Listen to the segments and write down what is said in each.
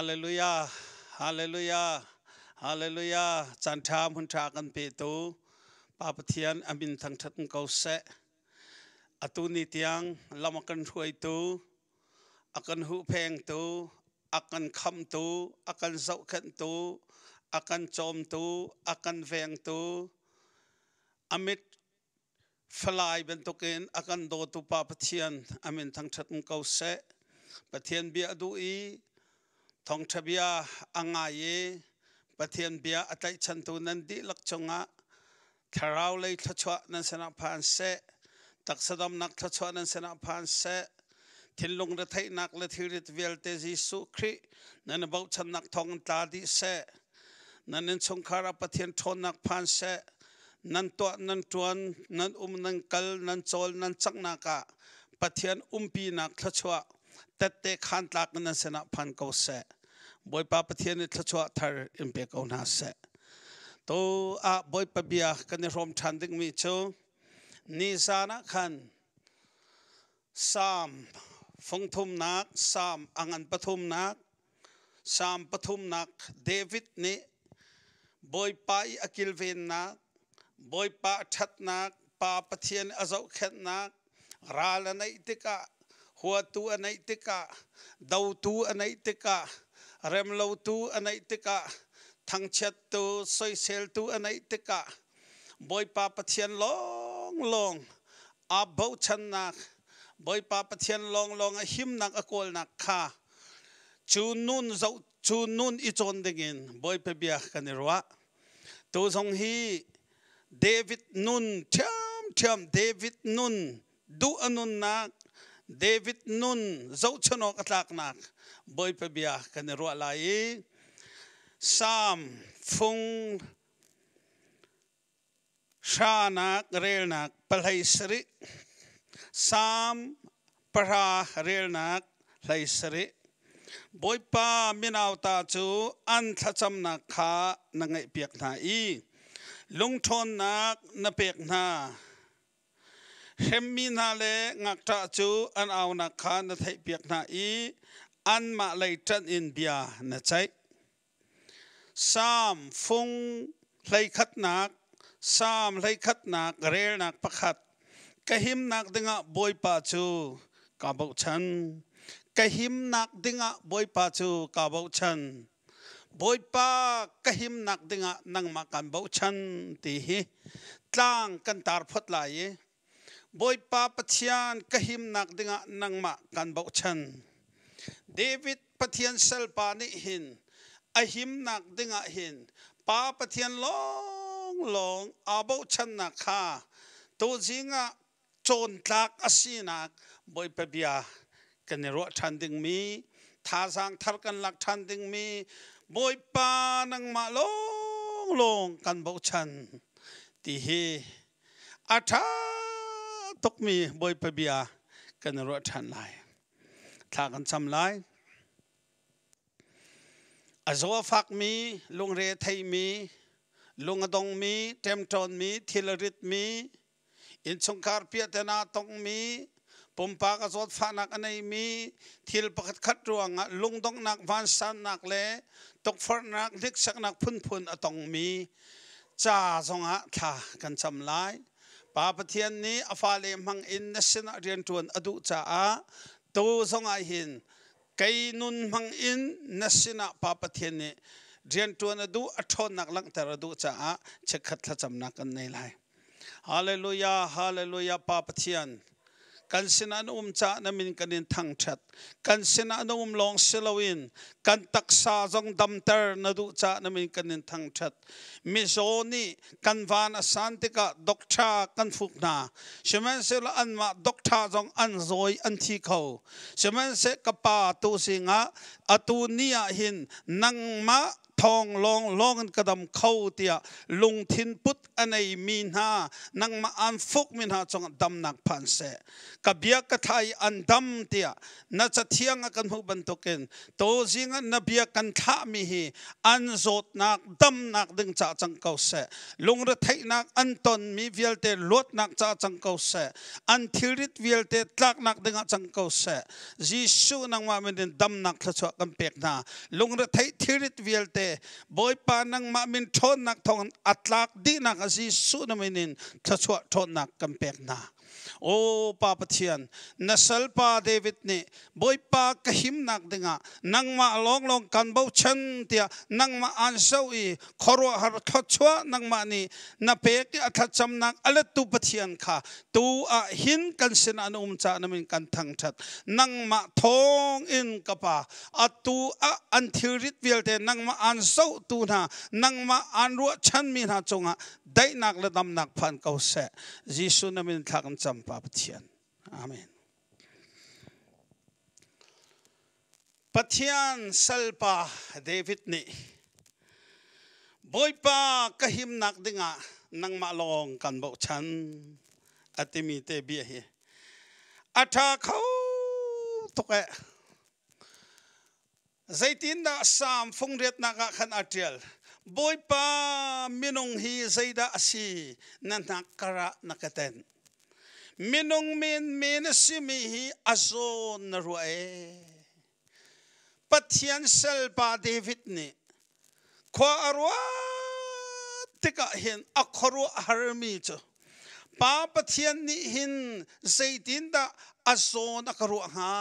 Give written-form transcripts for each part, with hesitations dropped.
Hallelujah, Hallelujah, Hallelujah. Caan ṭha hmun ṭha kan petu Pa Pathian a min thangṭhat ko seh. Atu ni tiang lam a kan hruaitu, a kan huhphengtu, a kan khamtu, a kan zohkhenhtu, a kan cawmtu, a kan vengtu, a mit Falai bantukin a kan dawtu Pa Pathian a min thangṭhat in ko seh. Pathian bia a duh i thawngṭha bia a ngai i Pathian bia a tlaihchantu nan dihlak cungah thlarau lei thluachuah nan sinah phan seh. Taksa damnak thluachuah nan sinah phan seh. Thinlung retheihnak le thilrit vialte Jesuh Khrih nan i bochannak thawng in tla dih seh. Nan innchungkhar ah Pathian ṭhawnnak phan seh. Nan tuah, nan ṭuan, nan um, nan kal, nan cawl, nan canghnak ah Pathian umpinak thluachuah tette khaan tlak in nan sinah phan ko seh. Bawipa Pathian nih thluachuah thar in pe ko hna seh. Tu ah Bawipa bia kan i hrawm ṭhan dingmi cu nizan ah khan Psalm fungthumnak, Psalm a ngan pathumnak, Psalm pathumnak David nih Bawipa i a kilvennak, Bawipa a ṭhatnak, Pa Pathian a zohkhenhnak, ral a neih tikah, huatu a neih tikah, dotu a neih tikah, remlotu a neih tikah, thangchiattu, soiseltu a neih tikah, Bawipa Pathian lawnglawng aa bochannak, Bawipa Pathian lawnglawng a himnak a kawlnak kha cu nun zoh cu nun i cawn dingin Bawipa bia kan i ruah. Tu zong hi David nun ṭhiamṭhiam David nun duh a nunnak David nun zohchun awk a tlaknak Bawipa bia kan i ruah lai i Psalm fung Hranak relnak pahlei sarih, Salm pahra relnak hlei sarih. Bawipa minauta cu an thlacamnak kha na ngaihpiak hna i lungṭhawnnak na pek hna. Hremmi hna le ngakṭah cu an aunak kha na theihpiak hna i anmah lei ṭanh in bia na ceih. Salm fung hleikhatnak, Salm hleikhatnak relnak pakhat. Ka himnak dingah Bawipa cu kaa bochan. Ka himnak dingah Bawipa cu kaa bochan. Bawipa ka himnak dingah nangmah kaan bochan ti hi tlang kan tar phot lai i Bawipa Pathian ka himnak dingah nangmah kan bochan. David Pathian salpa nih hin a himnak dingah hin Pa Pathian lawnglawng aa bochannak kha tuzing ah cawntlak a sinak Bawipa bia kan i ruah ṭhan dingmi thazaang thar kan lak ṭhan dingmi Bawipa nangmah lawnglawng kan bochan ti hi A ṭha tukmi Bawipa bia kan i ruah ṭhan lai. Thla kan cam lai. A zaw a fakmi, lungre a theimi, lung a dongmi, ṭemṭawnmi, thil a ritmi, innchungkhar piahtana a tongmi, pumpak a zawtfahnak a neimi, thil pakhatkhat ruangah lungdonghnak, vansannak le tukforhnak, hniksaknak phunphun a tongmi ca zongah thla kan cam lai. Pa Pathian nih a fale hmang in na sinah rianṭuan a duh caah tu zongah hin kei nun hmang in na sinah Pa Pathian nih rianṭuan a duh, a ṭhawnnak langhter a duh caah chikkhat thlacamnak kan nei lai. Hallelujah, hallelujah, Pa Pathian. Kan sinah na um caah na min kan in thangṭhat. Kan sinah na um lawng si loin kan taksa zong damter na duh caah na min kan in thangṭhat. Mizaw nih kan van a san tikah doctor kan fuk hna. Sihmanhsehlaw anmah doctor zong an zawi an thi kho. Sihmanhseh ka pa tu singah atu ni ah hin nangmah thawng lawng lawng in ka dam kho tiah lungthin put a nei mi hna nangmah an fuk mi hna cungah damnak phan seh. Ka bia ka thla i an dam tiah na cathiang a kan hmuh bantukin tuzing ah na bia kan thlahmi hi an zawtnak damnak ding ca cang ko seh. Lungretheihnak an tonmi vialte luatnak ca cang ko seh. An thilrit vialte tlaknak dingah cang ko seh. Jesuh nangmah min in damnak thluachuah kan pek hna. Lungretheih thilrit vialte Bawipa nangmah min ṭhawnnak thawngin a tlak dihnak a Jesuh na min in thluachuah ṭhawnnak kan pek hna. Aw Pa Pathian, na salpa David nih Bawipa ka himnak dingah nangmah lawnglawng kan bochan tiah nangmah aan zoh i khuaruahhar thluachuah nangmah nih na pek i a thlacamnak a lettu Pathian kha tu ah hin kan sinah na um caah na min kan thangṭhat. Nangmah thawng in ka Pa, atu ah an thilrit vialte nangmah aan zohtu hna, nangmah aan ruahchanmi hna cungah daihnak le damnak phan ko seh. Jesuh na min thla kan cam Pa Pathian. Amen. Pathian salpa David nih Bawipa ka himnak dingah nangmah lawng kan bochan a timi te bia hi a ṭha kho tuk eh. Zeitindah Salm fungriatnak ah khan a ṭial? Bawipa minung hi zeidah a si na hnak karah na ka tenh. Minung menmen a simi hi a zawn na ruah ee. Pathian salpa David nih khua a ruat tikah hin a khuaruah harmi cu Pa Pathian nih hin zeitindah a zawn a ka ruah hnga?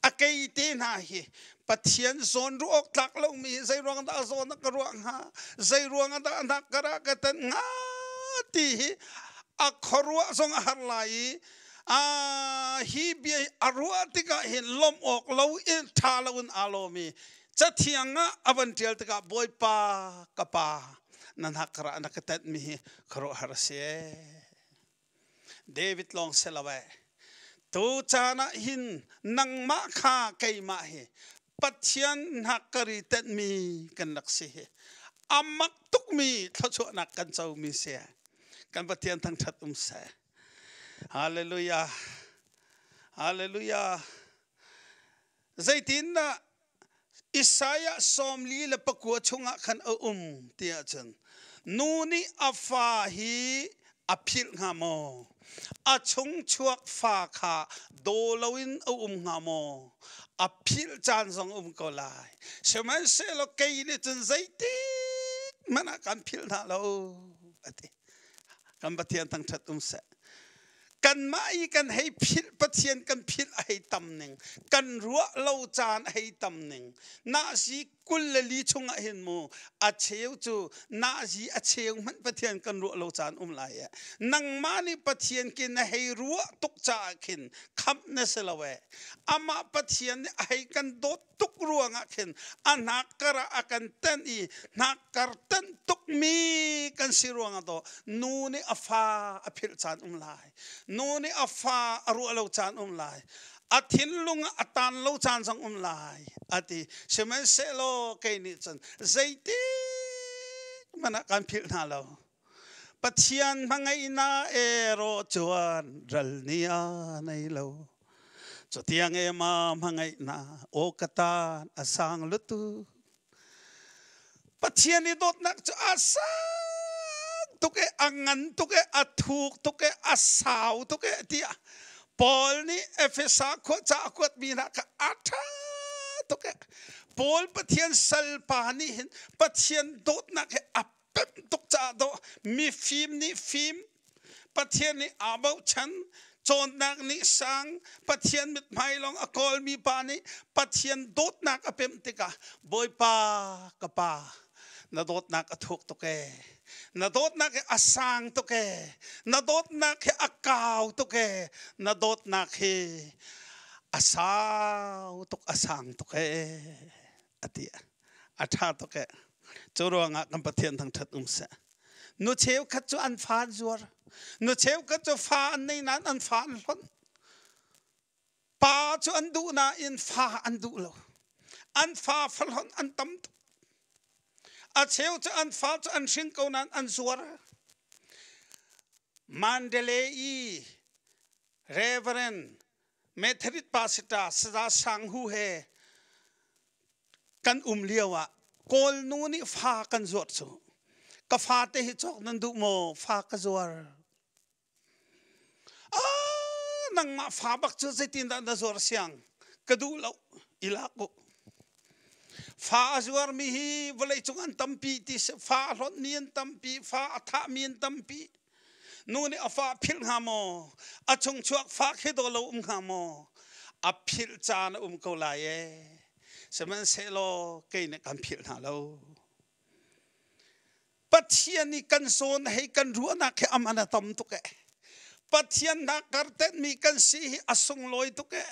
A kei te hna hi Pathian zawn ruah awk tlak lomi zei ruang dah a zawn a ka ruah hnga? Zei ruang dah a ka ra ka tan hnga? ti hi a khuaruah zong a har lai i a hi bia a ruah tikah hin lawmh awk lo in ṭha lo in aa lawm i cathiang ah a van ṭial tikah Bawipa ka pa na hnak ra na ka tenhmi hi khuaruahhar a si ee. David lawng si lo ee. Tu caan ah hin nangmah kha keimah hi Pathian hnakkari tenhmi kan rak si hi a mak tukmi thluachuahnak kan comi si. Kan Pathian thangṭhat um seh. Hallelujah. Hallelujah. Zeitindah Isaiah 49 chungah khan a um ti ahcun nu nih a fa hi a philh hnga maw? A chung chuak fa kha daw loin a um hnga maw? A philh caan zong um ko lai. Sihmanhsehlaw kei nih cun zeitik hmanh ah kan philh hna lo a ti. Kan Pathian thangṭhat um seh. Kanmah i kan hei philh Pathian kan philh a hei tam ning kan ruah lo caan a hei tam ning nahzi 24 chungah hin mu a cheu cu nahzi a cheu hmanh Pathian kan ruah lo caan um lai e nangmah nih Pathian ki na hei ruah tuk caah khin khamh na si lo e amah Pathian nih a hei kan dawt tuk ruangah khin a hnakkar ah a kan tenh i hnakkar tenh tukmi kan si ruangah to nu nih a fa a philh caan um lai nu nih a fa a ruah lo caan um lai a thinlung ah a tan lo caan zong um lai a ti. Sihmanhsehlaw kei nih cun zeitik hmanh ah kan philh hna lo. Pathian hmangaihnak ero chuan ral ni a nei lo. Cutiang e ma hmangaihnak aw ka tan a sang lutu. Pathian i dawtnak cu a sang tuk e, a ngan tuk e, a thuk tuk e, a sau tuk e tiah Paul nih Efesa khua ca a kuatmi hna kha a ṭha tuk e. Paul Pathian salpa nih hin Pathian dawtnak he a pemh tuk caah dawh mifim nih fim Pathian nih aa bochan cawnnak nih sang Pathian mithmai lawng a kawlmi pa nih Pathian dawtnak a pemh tikah Bawipa ka pa na dawtnak a thuk tuk ee na dawtnak hi a sang tuk ee na dawtnak hi a kau tuk ee na dawtnak hi a sau tuk a sang tuk ee a ti a ṭha tuk ee. Cu ruangah kan Pathian thangṭhat um seh. Nu cheukhat cu an fa an zuar. Nu cheukhat cu fa an nei nain an fa an hlonh. Pa cu an duh nain fa an duh lo. An fa fahlonh an tam tuk. A cheu cu an fa cu an hring ko nain an zuar. Mandalay i Reverend Methodist Pastor Saza Sang Hu he kan um lio ah Kawl nu nih fa kan zuar cu ka fate hi cawk nan duh maw fa ka zuar ah nangmah fa bak cu zeitindah na zuar siang ka duh lo i lak u fa a zuarmi hi vawlei cung an tampi ti fa a hlonhmi an tampi fa a thahmi an tampi nu nih a fa philh hnga maw a chung chuak fa khi daw lo um hnga maw a philh caan a um ko lai e sihmanhsehlaw kei nih kan philh hna lo Pathian i kan zawn hei kan ruahnak hi aman a tam tuk e. Pathian hna kartenmi kan si hi a sunglawi tuk e.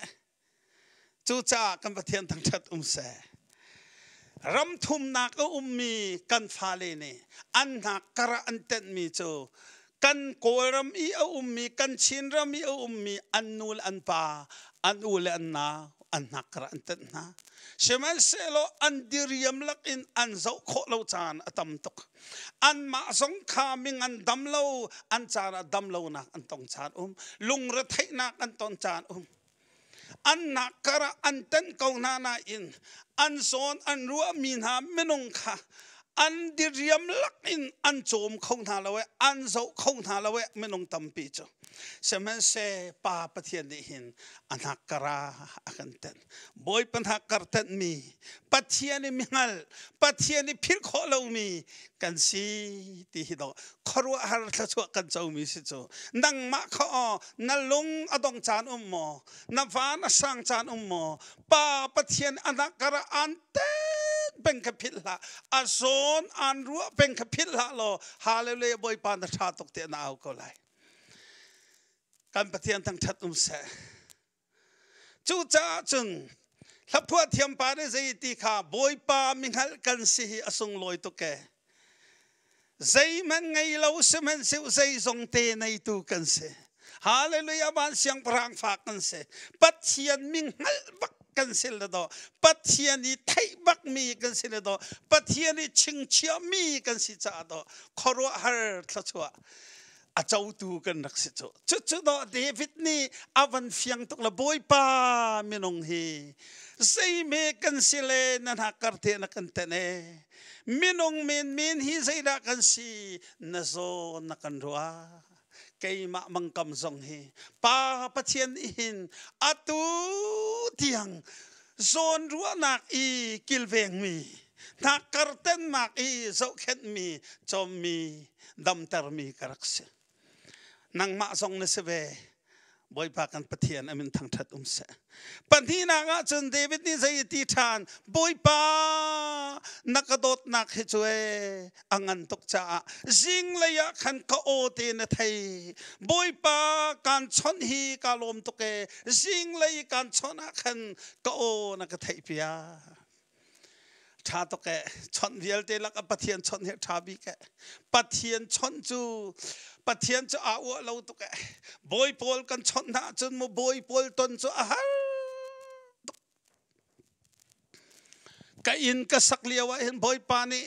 Cucaah kan Pathian thangṭhat um seh. Ram thumnak a ummi kan fale nih an hna kar ah an tenhmi cu kan Kawlram i a ummi kan Chinram i a ummi an nu le an pa an u le an nau an hnak kar ah an tenh hna. Sihmanhsehlaw an diriam lakin an zoh khawh lo caan a tam tuk. Anmah zong kha ming an dam lo, an caan ah dam lonak an tong caan um, lungretheihnak an ton caan um. An nak kar ah an tenh ko hna nain an zawn an ruahmi hna minung kha an diriam lakin an cawm kho hna lo i an zoh kho hna lo i minung tampi cu. Sihmanhseh Pa Pathian nih hin a hnak kar ah a kan tenh. Bawipa hnak kar tenhmi, Pathian i mihngal, Pathian i philh khawh lomi kan si ti hi dawh khuaruahhar thluachuah kan comi si cu. Nangmah kha aw na lung a dong caan um maw? Na van a sang caan um maw? Pa Pathian a hnak kar ah aan tenh peng kha philh hlah. A zawn aan ruah peng kha philh hlah law Hallelujah Bawipa na ṭha tuk tiah na au ko lai. Kan Pathian thangṭhat um seh. Cucaah cun hlaphuah thiam pa nih zei ti kha Bawipa mi hngalh kan si hi a sunglawi tuk e. Zeihmanh ngei lo sihmanhsehlaw zeizong te neitu kan si. Hallelujah van siangpahrang fa kan si. Pathian mi hngalh bak kan si le do. Pathian i theih bak mi kan si le do. Pathian i chingchiah mi kan si caah do khuaruahhar thluachuah a cotu kan rak si cu cucu dawh David nih a van fiang tuk le Bawipa minung hi zeime kan si le na hna karte na kan ten e minung menmen hi zeidah kan si na zaw na kan ruah keimah mangkam zong hi pa Pathian hin atu tiang zawn ruahnak i kilvengmi hnakkar tennak i zohkhenhmi cawmmi damtermi ka rak si. Nangmah zong na si ve. Bawipa kan Pathian a min thangṭhat um seh. Pahnihnak ah cun David nih zei a ti ṭhan? Bawipa, na ka dawtnak hi cu ee a ngan tuk caah zinglei ah khan ka aw te na thei. Bawipa, kaan chawnh hi kaa lawm tuk ee. Zinglei kaan chawnh ah khan ka aw na ka theihpiak. Ṭha tuk ee. Chawnh vialte lak ah Pathian chawnh hi ṭha bik ee. Pathian chawnh cu Pathian cu aa uah lo tuk ee. Bawi pawl kan chawnh hna ahcun mu bawi pawl ton cu a har tuk. Ka inn ka sak lio ah hin Bawipa nih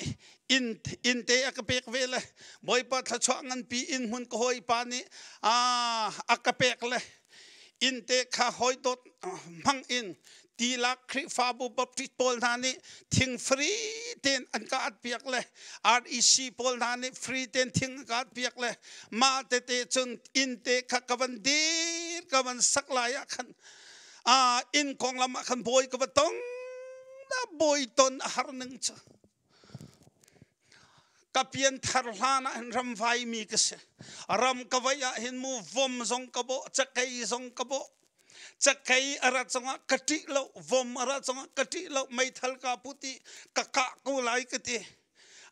inn inn te a ka pek ve le Bawipa thluachuah nganpi inn hmun ka hawipa nih a ka pek le inn te kha hawi dawt hmang in tilak Khrihfabu Baptist pawl hna nih thing free tein an ka at piak le REC pawl hna nih free tein thing an ka at piak le mah tete cun inn te kha ka van dir ka van sak lai ah khan inn konglam ah khan bawi ka va tong na bawi ton a har ning cu ka pianthar hlan ah hin ram vai mi ka si ram ka vai ah hin mu vom zong ka bawh cakei zong ka bawh cakei a rat zongah ka ṭih lo vom a rat zongah ka ṭih lo meithal ka put i ka kah ko lai ka ti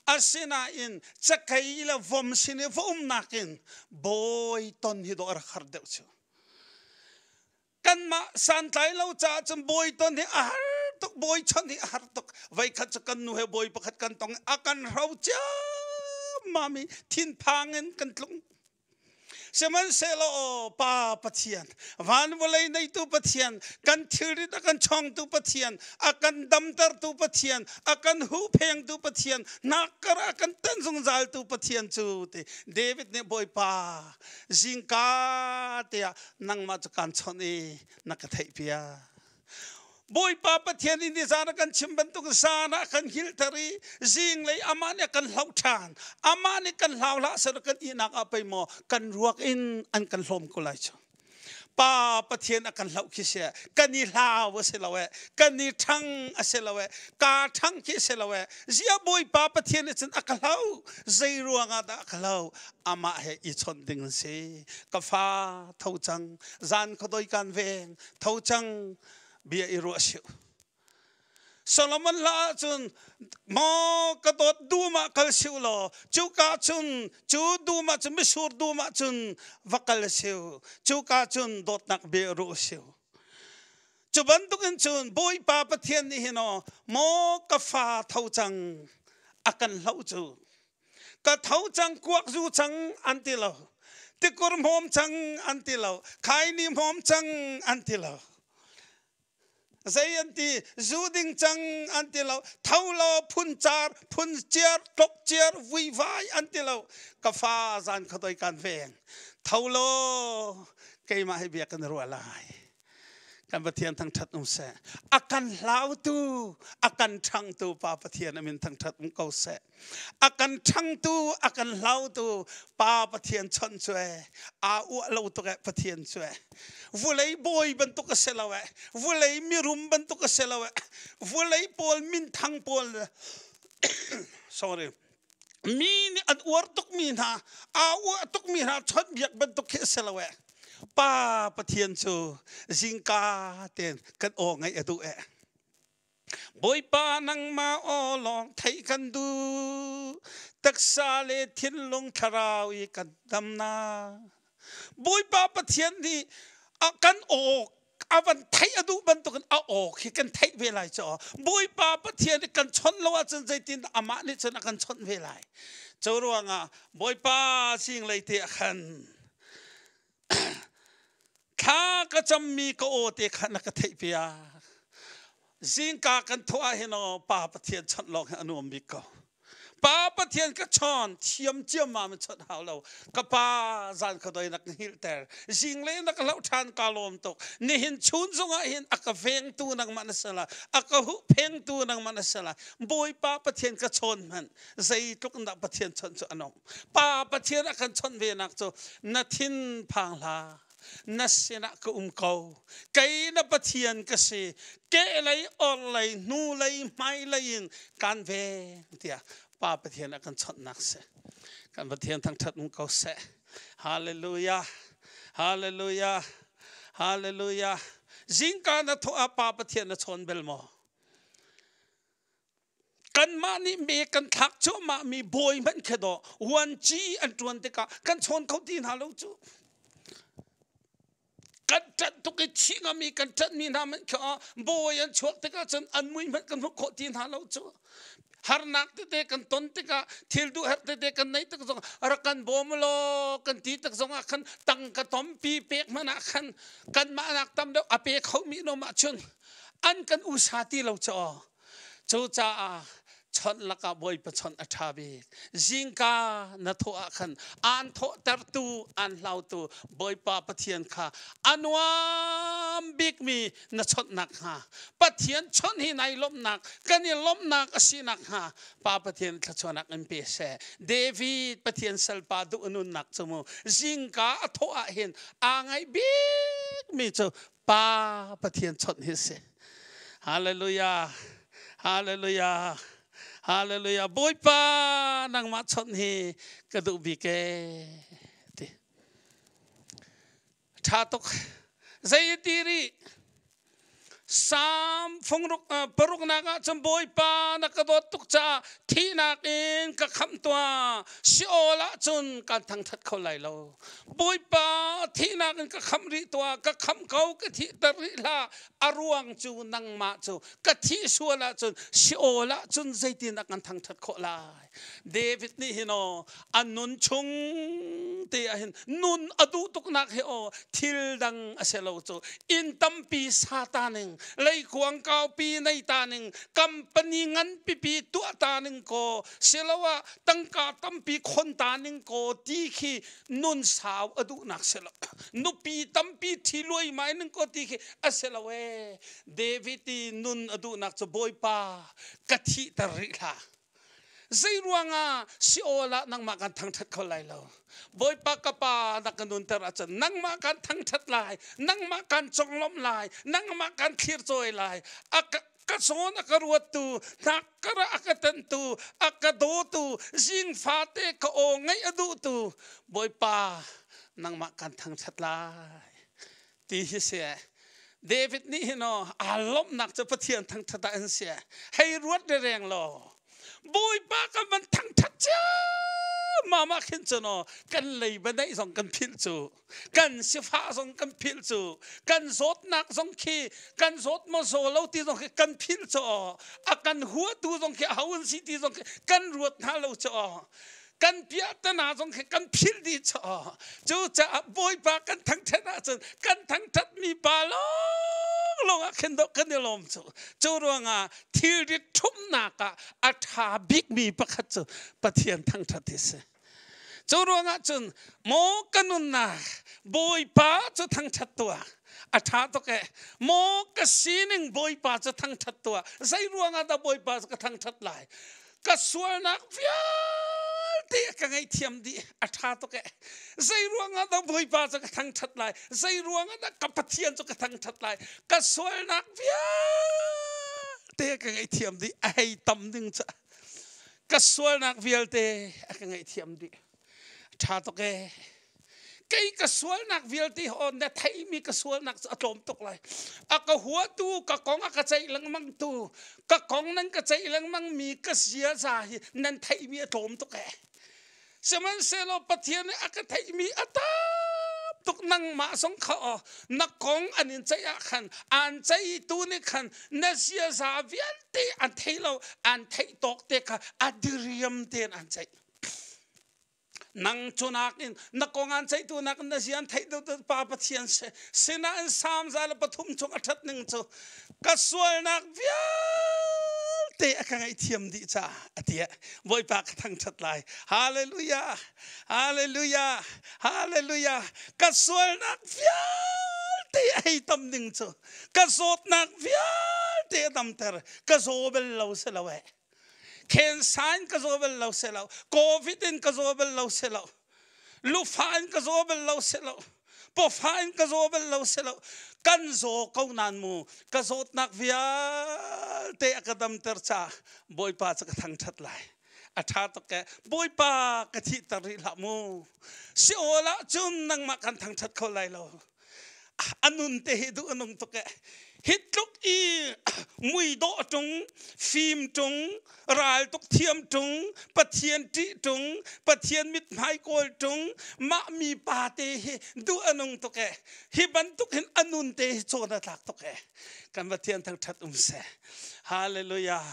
asinain cakei le vom sin i va umnak in bawi ton hi dawh a rak har deuh cu kanmah santlai lo caah cun bawi ton hi a har tuk bawi chawnh hi a har tuk voikhat cu kan nu he bawi pakhat kan tong a kan hro ciammam i thinphang in kan tlung. Sihmanhsehlaw Pa Pathian, van vawlei neitu Pathian, kan thilrit a kan chawngtu Pathian, a kan damtertu Pathian, a kan huhphengtu Pathian, nakkar a kan tan zungzaltu Pathian cu ti David nih Bawipa zingka te ah nangmah cu kaan chawnh i na ka theihpiak. Bawipa Pathian in nizan a kan chim bantuk zan ah kan hngilhter i zinglei amah nih a kan hloh ṭhan. Amah nih kan hlau hlah seh kan ihnak ah pei maw kan ruak in an kan hlawm ko lai cu. Pa Pathian a kan hloh khi si kan i hlau a si lo eh kan i ṭhang a si lo eh kaa ṭhang khi a si lo eh zia Bawipa Pathian nih cun a ka hloh zei ruangah dah a ka hloh amah he i chawnh ding an si ka fa tho cang zan khuadoi kan veng tho cang bia i ruah siu Solomon hla ahcun maw ka dawt dum ah kal siu law cuka cun cu dum ah cun misur dum ah cun va kal siu cuka cun dawtnak bia ruh siu cu bantukin cun Bawipa Pathian nih hin aw maw ka fa tho cang a kan hloh cu ka tho cang kuak zu cang an ti lo tikur hmawm cang an ti lo khaini hmawm cang an ti lo zei an ti zu ding cang an ti lo tho lo phun car phun ciar tlok ciar vuivai an ti lo ka fa zan khodoi kan veng tho lo keimah hi bia kan ruah lai Kan Pathian thangṭhat um seh. A kan hlautu, a kan ṭhangtu Pa Pathian a min thangṭhat um ko seh. A kan ṭhangtu, a kan hlautu Pa Pathian chawnh cu ee, aa uah lo tuk ee Pathian cu ee. Vulei bawi bantuk a si lo ee, vulei mirum bantuk a si lo ee, vulei pawl minthang pawl sorry mi nih an uar tukmi hna aa uah tukmi hna chawnhbiak bantuk khi a si lo ee pa Pathian cu zingka tein kan aw ngaih a duh ee Bawipa nangmah aw lawng theih kan duh taksa le thinlung thlarau i kan damnak Bawipa Pathian nih a kan aw a van theih a duh bantukin a aw khi kan theih ve lai cu Bawipa Pathian nih kan chawnh lo ahcun zeitin amah nih cun a kan chawnh ve lai cu ruangah Bawipa zinglei te ah khan thla ka cammi ka aw te kha na ka theih piak zingka kan thawh ah hin aw Pa Pathian chawnh lawng hi a nuam bik ko Pa Pathian ka chawn thiam ciammam in chawnh hau lo ka pa zan ka doi na ka hngilhter zinglei na ka hloh ṭhan ka lawm tuk nihin chun zongah hin a ka vengtu nangmah na si la a ka huhphengtu nangmah na si la Bawipa Pathian ka chawn hmanh zeitluk in dah Pathian chawnh cu a nung Pa Pathian a kan chawnh ve nak cu na thin phang hlah na sinah ka um ko kei na Pathian ka si kehlei orlei hnulei hmailei in kan veng tiah Pa Pathian a kan chawnhnak si kan Pathian thangṭhat um ko seh hallelujah hallelujah hallelujah zingka na thawh ah Pa Pathian na chawn bel maw Kanmah nih me kan thlak cuahmah mi bawi hmanh khi dawh vuanci an ṭuan tikah kan chawn kho ti hna lo cu. Kan ṭanh tuk i thi ngami kan ṭanhmi hna hmanh khi bawi an chuak tikah cun an mui hmanh kan hmuh khawh ti hna lo cu. Harnak tete kan ton tikah thil duh herh tete kan neih tik zong rak kan bawm law kan ti tik zongah khan tangka tompi pek hmanh ah khan kanmah nak tam deuh a pe khomi nom ahcun an kan usa ti lo cu. Cucaah chawnh lakah Bawipa chawnh a ṭha bik. Zingka na thawh ah khan aan thawhtertu, aan hlautu Bawipa Pathian kha a nuam bikmi na chawnh nakhnga Pathian chawnh hi nai lawmhnak kan i lawmhnak a si nakhnga Pa Pathian thluachuahnak in pe seh. David Pathian salpa duh a nunnak cu mu zingka a thawh ah hin aa ngaih bikmi cu Pa Pathian chawnh hi a si. Hallelujah. Hallelujah. Hallelujah. Bawipa nangmah chawnh hi ka duh bik ee ti. Tha tuk. Zei ti rih? Psalm fungruk paruknak ah cun Bawipa na ka dawt tuk caah thihnak in ka khamh tuah. Sheol ah cun kan thangthat kho lai lo. Bawipa thihnak in ka khamh rih tuah, ka khamh ko, ka thihter rih hlah. A ruang cu nangmah cu ka thih sual ahcun Sheol ah cun zeitin dah kan thangthat khawh lai? David nih hin aw a nun chung te te ah hin nun a duh tuknak hi aw thil dang a si lo cu inn tampi sa ta ning leikuang kaupi nei ta ning company ngan pipi tuah ta ning ko siloah tangka tampi khon ta ning ko ti khi nun sau a duhnak si lo nupi tampi thi luai mai ning ko ti khi a si lo e David i nun a duhnak cu Bawipa ka thihter rih hlah Zei ruangah Sheol ah nangmah kan thangṭhat kho lai lo. Bawipa ka pa na ka nunter ahcun nangmah kan thangṭhat lai, nangmah kan conglawmh lai, nangmah kan thlircawi lai. A ka, ka zawn a ka ruattu, hnak kar ah a ka tenhtu, a ka dawtu, zing fate ka aw ngaih a duhtu, Bawipa nangmah kan thangṭhat lai. Ti hi si. David nih hin aw aa lawmhnak cu Pathian thangṭhat ah an si. Hei ruat reng law Bawipa kan van thangṭhat ciammam ah khin cun aw kan leiba neih zong kan philh cu kan sifah zong kan philh cu kan zawtnak zong khi kan zawt maw zaw lo ti zong khi kan philh cu aw a kan huatu zong khi aho an si ti zong khi kan ruat hna lo cu aw kan piahtana zong khi kan philh dih chaw cucaah Bawipa kan thangṭhat ahcun kan thangṭhat mi pa lawng lawng ah khin dawh kan i lawm cu cu ruangah thilrit ṭhumnak ah a ṭha bikmi pakhat cu Pathian thangṭhat hi si cu ruangah cun maw ka nunnak Bawipa cu thangṭhat tuah a ṭha tuk e maw ka sining Bawipa cu thangṭhat tuah zei ruangah dah Bawipa cu ka thangṭhat lai Ka sualnak vialte ka ngaihthiam dih. A ṭha tuk eh. Zei ruangah dah Bawipa cu ka thangṭhat lai? Zei ruangah dah ka Pathian cu ka thangṭhat lai? Ka sualnak vialte ka ngaihthiam dih. A hei tam ding cu. Ka sualnak vialte a ka ngaihthiam dih. A ṭha tuk eh. Kei ka sualnak vialte ho na theihmi ka sualnak cu a tlawm tuk lai. A ka huatu, ka kong a ka ceih lengmang tu, ka kong nan ka ceih lengmang mi ka ziaza hi nan theihmi a tlawm tuk ee. Sihmanhsehlaw Pathian nih a ka theihmi a tam tuk nangmah zong kha aw na kong an in ceih ah khan aan ceihtu nih khan na ziaza vialte an thei lo an theih tawk te kha a diriam tein an ceih. Nang cu nakin na kong an ceihtu nakin na zian theih deuh pa Pathian si. Sinain Salm 103 chung a ṭhat ning cu ka sualnak vialte a ka ngaihthiam dih caah a ti. Bawipa ka thangṭhat lai. Hallelujah! Hallelujah! Hallelujah! Ka sualnak vialte a hei tam ding cu ka zawtnak vialte a damter. Ka zaw bel lo si lo eh. Cancer in ka zaw bal lo si lo. Covid in ka zaw bal lo si lo. Lufa in ka zaw bal lo si lo. Pawfa in ka zaw bal lo si lo. Kan zaw ko nan mu. Ka zawtnak vialte a ka damter ca Bawipa cu ka thangṭhat lai. A ṭha tuk ke. Bawipa ka thihter rih hlah mu. Seol ah cun nangmah kan thangṭhat kho lai lo. A nun te hi duh a nung tuk eh. Hi tluk i muidawh ṭung, fim ṭung, ral tuk thiam ṭung, Pathian ṭih ṭung, Pathian mithmai kawl ṭung, mah mi pa te hi duh a nung tuk eh. Hi bantuk hin a nun te hi cawn a tlak tuk eh. Kan Pathian thangṭhat um seh. Hallelujah.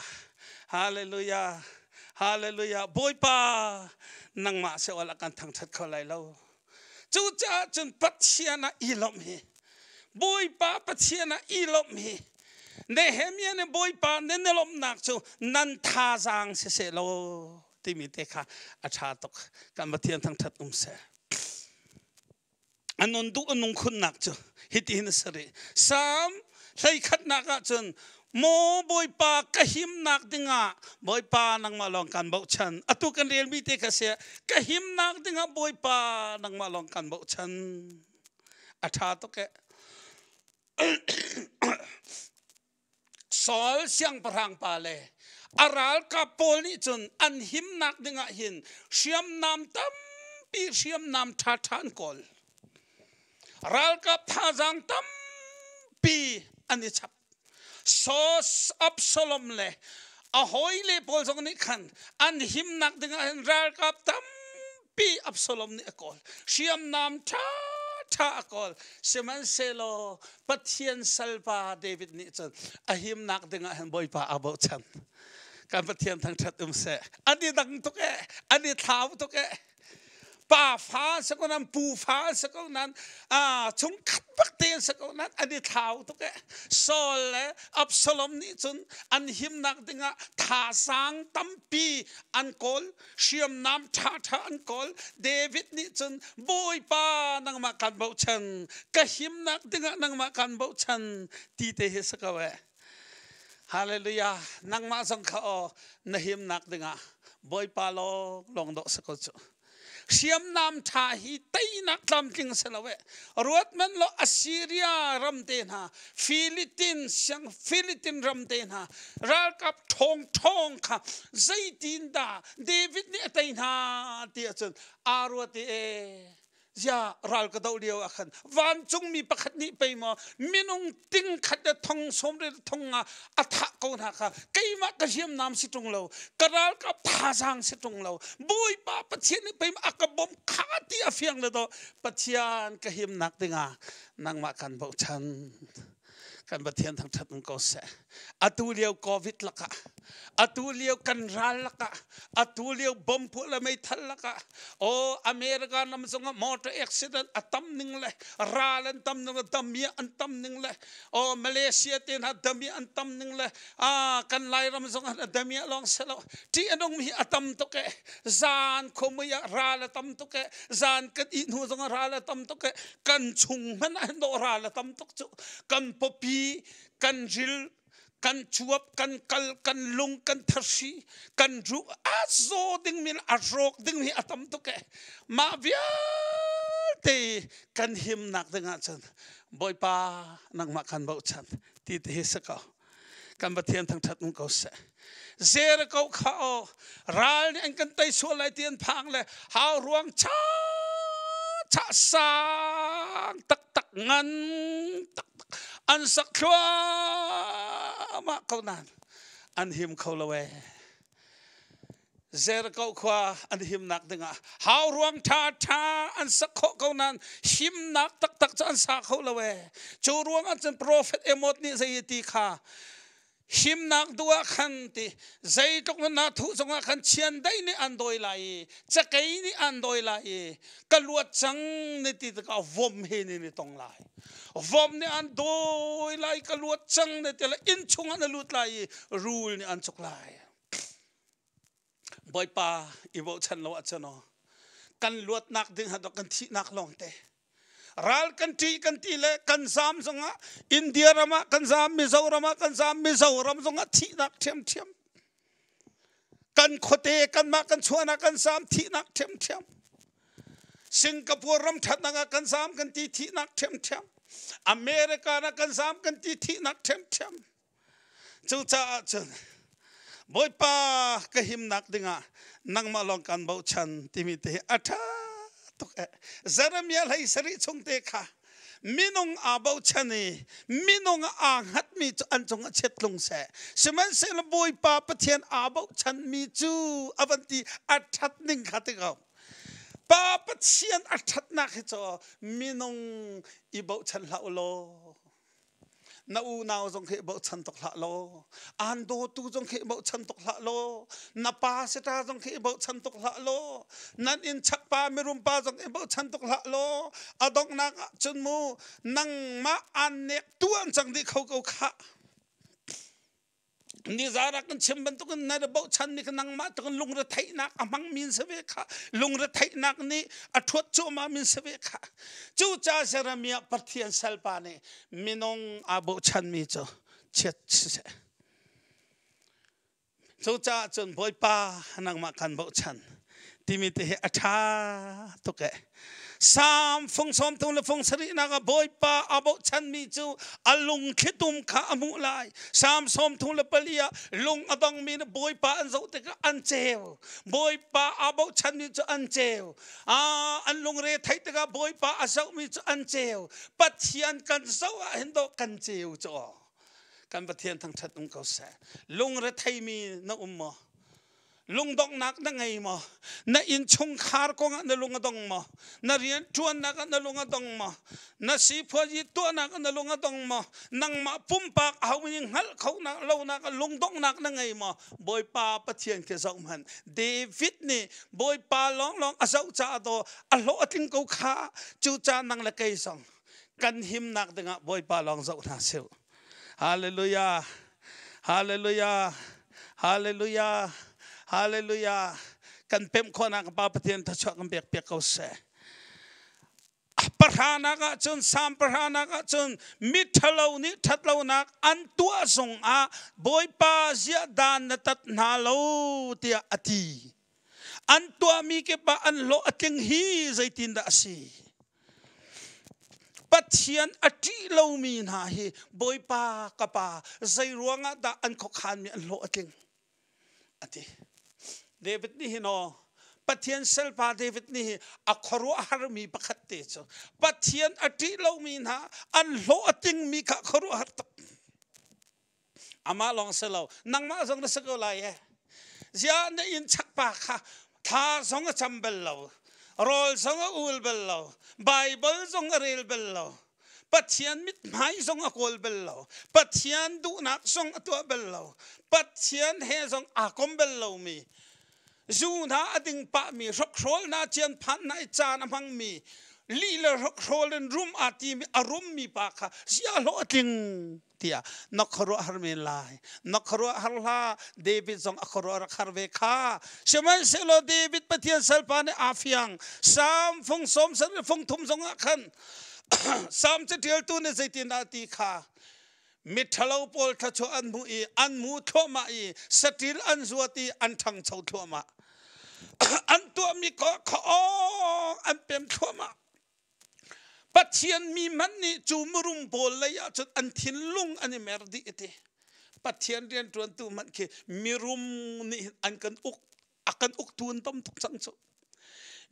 Hallelujah. Hallelujah. Bawipa nangmah seol a kan thangṭhat kho lai lo. Cucaah cun Pathian ah i lawmh hi Bawipa Pathian ah i lawmh hi Nehemiah nih Bawipa nan i lawmhnak cu nan thazaang siseh law timi te kha a ṭha tuk. Kan Pathian thangṭhat um seh. A nun duh a nung khunnak cu hitihin a si rih. Salm 11 ah cun Maw Bawipa ka himnak dingah Bawipa nangmah lawng kan bochan. Atu kan relmi te kha si ka himnak dingah Bawipa nangmah lawng kan bochan. A ṭha tuk eh. Saul siangpahrang pa le a ralkap pawl nih cun an himnak dingah hin hriamnam tampi hriamnam ṭhaṭha an kawl. Ralkap thazaang tampi an i chap. Sos Absalom le a hawile pawl zong nih khan an himnak dingah hin ralkap tampi Absalom nih a kawl. Hriamnam ṭhaṭha a kawl. Sihmanhsehlaw Pathian salpa David nih cun a himnak dingah hin Bawipa aa bochan. Kan Pathian thangṭhat um seh. An i dang tuk ee. An i thlau tuk ee. Pa fa an si ko nan, pu fa an si ko nan, chungkhat bak te an si ko nan, an i thlau tuk e. Saul le Absalom nih cun an himnak dingah thazaang tampi an kawl, hriamnam ṭhaṭha an kawl. David nih cun Bawipa nangmah kan bochan, ka himnak dingah nangmah kan bochan ti te hi si ko e. Hallelujah. Nangmah zong kha aw na himnak dingah Bawipa lawng lawng dawh si ko cu. Hriamnam ṭha hi teinak tlamtling si lo e. Ruat man law Assyria ram te hna, Philippine siang Philippine ram te hna, ralkap ṭhawng ṭhawng kha zeitin dah David nih a tei hna ti ahcun aa ruat i e zia ral ka doh lio ah khan vancungmi pakhat nih pei maw minung ting khat le thong sawm le thong nga a thah ko hna kha keimah ka hriamnam si ṭung lo, ka ralkap thazaang si ṭung lo, Bawipa Pathian nih pei a ka bawmh kha ti a fiang le do Pathian ka himnak dingah nangmah kan bochan. Kan Pathian thangṭhat in ko seh. Atu lio COVID lakah, atu lio kan ral lakah, atu lio bomb puah le meithal lakah, oh America ram zongah motor accident a tam ning le ral an tam ning le damia an tam ning le oh Malaysia te hna damia an tam ning le ah kan Lairam zongah damia lawng si lo, ṭih a nung mi a tam tuk e. Zan khuamui ah ral a tam tuk e, zan kan ih hnu zongah ral a tam tuk e, kan chung hmanh ah hin dawh ral a tam tuk cu. Kan pawpi, kan ril, kan cuap, kan kal, kan lung, kan thahri, kan ruh a zaw ding mi a rawk ding hi a tam tuk e. Mah vialte kan himnak ding ahcun Bawipa nangmah kan bochan ti te hi si ko. Kan Pathian thangṭhat um ko seh. Jericho kha aw ral nih an kan tei sual lai ti an phang le hau ruang cha cha sang taktak ngan taktak an sak thluahmah ko nain an him kho lo ee. Jericho khua an himnak dingah hau ruang ṭha ṭha an sak khawh ko nain himnak taktak cu an sa kho lo ee. Cu ruang ah cun Prophet Amos nih zei ti kha himnak duh ah khan ti zeitluk na thuh zongah khan chiandeih nih an dawi lai i cakei nih an dawi lai i ka luat cang ni ti tikah vom he ni ni tong lai, vom nih an dawi lai, ka luat cang ni ti lai, inn chungah na lut lai i rul nih an cuk lai. Bawipa i bochan lo ahcun aw kan luatnak ding ha kan thihnak lawng te. Ral kan ṭih kan ti le kan zaam zongah India ram ah kan zaam, Mizoram ah kan zaam, Mizoram zongah thihnak ṭhiamṭhiam. Kan khuate kanmah kan chuahnak kan zaam, thihnak ṭhiamṭhiam. Singapore ram ṭhatnak ah kan zaam kan ti, thihnak ṭhiamṭhiam. America ah kan zaam kan ti, thihnak ṭhiamṭhiam. Cucaah cun Bawipa ka himnak dingah nangmah lawng kan bochan timi te hi a ṭha tuk eh. Jeremiah 17 chung te kha minung aa bochan i minung aa hngatmi cu an cungah chiat tlung seh. Sihmanhsehlaw Bawipa Pathian aa bochanmi cu a van ti a ṭhat ning kha ti ko. Pa Pathian a ṭhatnak hi cu minung i bochan hlah u law na unau zong khi bochan tuk hlah law, aan dawtu zong khi bochan tuk hlah law, na pa sita zong khi bochan tuk hlah law, nan inn chak pa mirum pa zong i bochan tuk hlah law, a donghnak ah cun mu nangmah aan nek tu an cang dih kho ko khah. Nizan ah kan chim bantukin na bochan mi kha nangmah tukin lungretheihnak a hmang min si ve kha, lungretheihnak nih a ṭhuat cuahmah min si ve kha. Cucaah Jeremiah Pathian salpa nih minung aa bochan mi cu chiat siseh. Cucaah cun Bawipa nangmah kan bochan timi te hi a ṭha tuk ee. Salm fung 30 le fung sarihnak ah Bawipa a bochanmi cu a lungthlitum kha a hmuh lai. Salm 34 ah lung a dongmi nih Bawipa an zoh tikah an ceu. Bawipa aa bochanmi cu an ceu. An lungre theih tikah Bawipa a zohmi cu an ceu. Pathian kan zoh ah hin dawh kan ceu cu. Kan Pathian thangṭhat um ko seh. Lungre theimi na um maw? Lungdonghnak na ngei maw? Na innchungkhar kongah na lung a dong maw? Na rianṭuannak ah na lung a dong maw? Na sipuazi tuahnak na lung a dong maw? Nangmah pumpak aho nih hngalh khonak lonak lungdonghnak na ngei maw? Bawipa Pathian khi zoh hmanh. David nih Bawipa lawnglawng a zoh caah daw a hlawh a tling ko kha. Cucaah nang le kei zong kan himnak dingah Bawipa lawng zoh hna sih. Hallelujah. Hallelujah. Hallelujah. Hallelujah. Kan pemh khawhnak Pa Pathian thachuah kan pek piak ko seh. Pahranak ahcun Salm pahranak ahcun miṭhalo nih ṭhatlonak an tuah zongah Bawipa ziah dan na tat hna lo tiah a ti. An tuahmi kip ah an hlawh a tling hi zeitindah a si? Pathian a ṭih lomi hna hi Bawipa ka pa zei ruangah dah an khuakhanmi an hlawh a tling? A ti. David nih hin aw Pathian salpa David nih hi a khuaruahharmi pakhat te cu Pathian a ṭih lomi hna an hlawh a tingmi kha khuaruahhar tuk. Amah lawng si lo, nangmah zong na si ko lai e. Ziah na inn chakpa kha thla zong a cam bal lo, rawl zong a ul bal lo, Bible zong a rel bal lo, Pathian mithmai zong a kawl bal lo. Pathian duhnak zong a tuah bal lo. Pathian he zong aa kom bal lomi. Zu hna a ding pahmi, hrokhrawl hna cian phan hna i caan a hmangmi, lih le hrokhrawl in rum aa timi a rummi pa kha ziah hlawh a tling tiah na khuaruahhar men lai. Na khuaruahhar hlah. David zong a khuaruah rak har ve kha. Sihmanhsehlaw David Pathian salpa nih aa fiang. Salm fung sawm sarih fung thum zong ah khan Salm caṭialtu nih zeitindah a ti kha miṭhalo pawl thluachuah an hmuh i an mu thluahmah i saṭil an zuat i an ṭhangcho thluahmah. An tuahmi kha awng an pem thluahmah. Pathian mi hmanh nih cu murum pawl lei ah cun an thinlung an i mer dih a ti. Pathian rianṭuantu hmanh khi mirum nih hin an kan uk a kan uktu an tam tuk cang cu.